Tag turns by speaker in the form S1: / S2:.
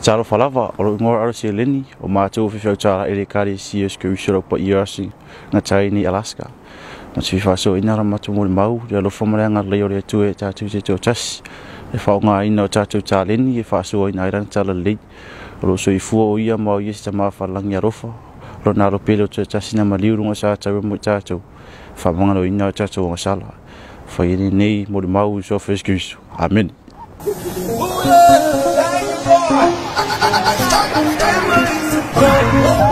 S1: Talofa lava, o lou igoa o Aro Seleni, o matou o faifeau talai i le Ekalesia o Iesu Keriso o le Au Paia o Asi Gatai nei Alaska. Ma te fia faasoaina la matou molimau, le alofa ma le agalelei o le Atua ia tatou te toatasi, le faaaogaina o tatou taleni e faasoaina ai lana talalelei. O lo o soifua o ia ma o ia se tama faalelagi alofa, lona alo pele o toatasi na maliu luga sa tau mo i tatou, faamagaloina o tatou agasala. Fai lenei molimau i suafa Iesu Keriso. Amene.
S2: Thank you, Lord.